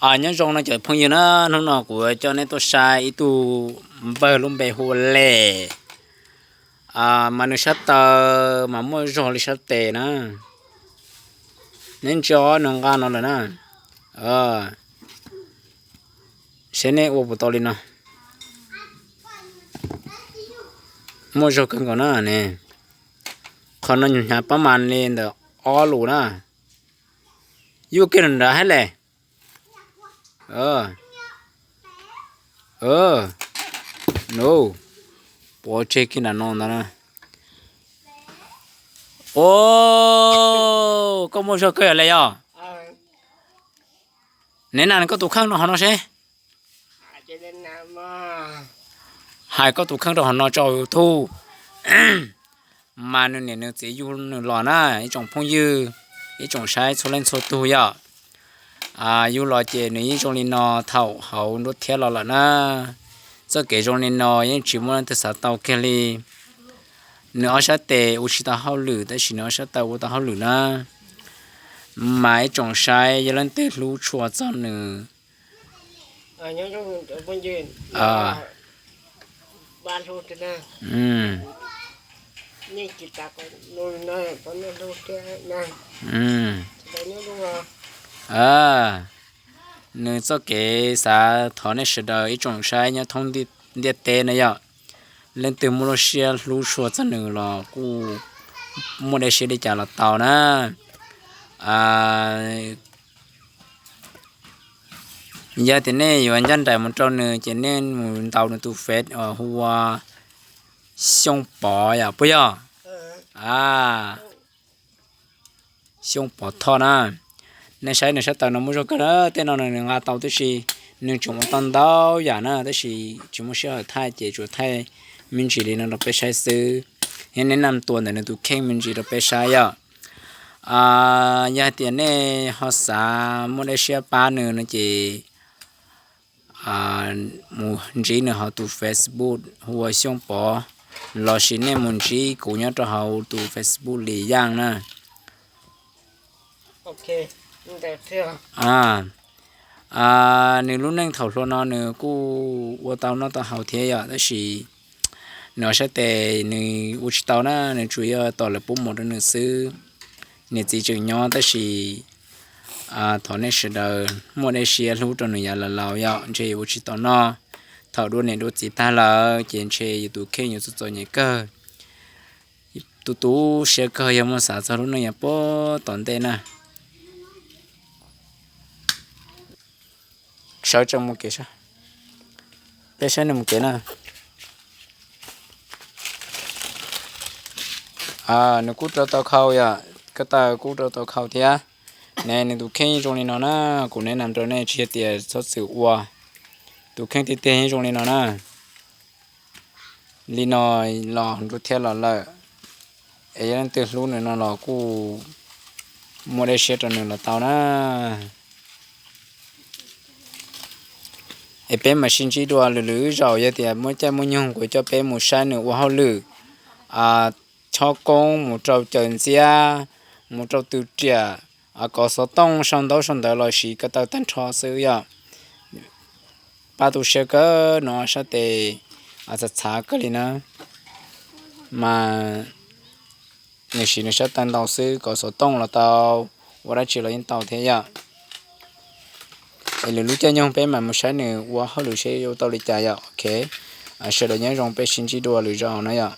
Nyob zoo no cov phooj ywg na, hnub no kuv coj neb tuaj saib ib tug npawg lub npe hu ua Les, mas nws sab taw mas muaj zog li sab tes na. Neb ntsia nws nqa no lawm na. Seb neb ua puas tau li no. Muaj zog kawg nkaus na ne. Qhov no nyuam hnyav pab mas li ntawm ob lus na. Yuj kiag nram haib les. No, puav tseg kiag nram no ntag na. O, koj muaj zog kawg yom Les yog? Neb na koj tus kheej rau hauv no seb. Hais koj tus kheej rau hauv no tso YouTube. Mas nws niam nws txiv yug nws los na, ib tsoom phooj ywg, ib tsoom saib txhua leej txhua tug yom. Yug los ces nws yeej zoo li no thaum hauv nruab thiab los lawm na. Txoj kev zoo li no yeej tsis muaj leej twg xav tau kiag li. Nws ob sab tes ua tsis tau hauj lwm tab sis nws ob sab taw ua tau hauj lwm na. Mas ib tsoom saib yog leej twg hlub tshua txog nws nws txoj kev xav thov nej sawv daws ib tsoom saib nyob thoob ntiaj teb na yom, leej twg muaj lub siab hlub tshua txog nws los kuj muaj dej siab li cas los tau na. Yog tias nej yuav ncaj nraim mus rau nws ces nej mus ntaus nws tus Face uas hu ua Xyooj Pov yom, puas yog? Xyooj Pov Thoj na. Nej saib nws sab taw no muaj zog kawg na, tej no nws nqa tau tab sis nws tseem ua tau ntau yam na tab sis tsis muaj sij hawm thaij ces tsuas thaij me ntsis li no rau peb saib xwb. Thiab neb nam tua ntawm nws tus kheej me ntsis rau peb saib yom. Yog hais tias nej ho xav muaj dej siab pab nws no ces mus ntsib nws hauv tus Facebook hu ua Xyooj Pov, lossis nej mus ntsib kuv nyob rau hauv tus Facebook Li Yaj na. Nws lub neej thaum hluas no nws kuj ua tau noj tau haus thiab yom, tab sis nws ob sab tes nws ua tsis tau na, nws tsuas yog tos lawv pub mov rau nws xwb. Niam txiv tseem nyob tab sis thov nej sawv daws muaj dej siab hlub rau nws yav laus laus yom, ntshe yuav ua tsis tau noj. Thaum dua niam dua txiv tag lawm ces ntshe yus tus kheej yuav txom txom nyem kawg. Tu tu siab kawg yog muaj xav txog lub neej yav puag tom ntej na. Sawv tsees mus kev, peb saib nws mus kev na. Nws kuj rau tau khau yom, ko taw kuj rau tau khau thiab. Ne nws tus kheej zoo li no na, kuv nes nam rau nej tsis yog tias txhob txwm ua. Tus kheej tiag tiag yeej zoo li no na. Li no los nruab thiab los lawm, es yog leej twg hlub nws no los kuj muaj dej siab rau nws los tau na. Es peb mam sib ntsib dua lwm lwm zaus, yog tias muaj caij muaj nyoog kuv coj peb mus saib nws ua hauj lwm, chob koob, mus rau caws ntxiab, mus rau tw riam, kov xov tooj, sau ntaub sau ntawv los siv ko taw tag nrho xwb yom. Pab tu siab kawg, nws ob sab tes txhav txhav kawg li na, mas nws siv nws sab taw ntau xwb, kov xov tooj los tau, ua dab tsi los yeej tau thiab yom. Es lwm lub caij nyoog peb mam mus saib nws ua hauj lwm seb yuav tau li cas yom. Ok, sawv daws nyob zoo, peb sib ntsib dua lwm zaus na yom.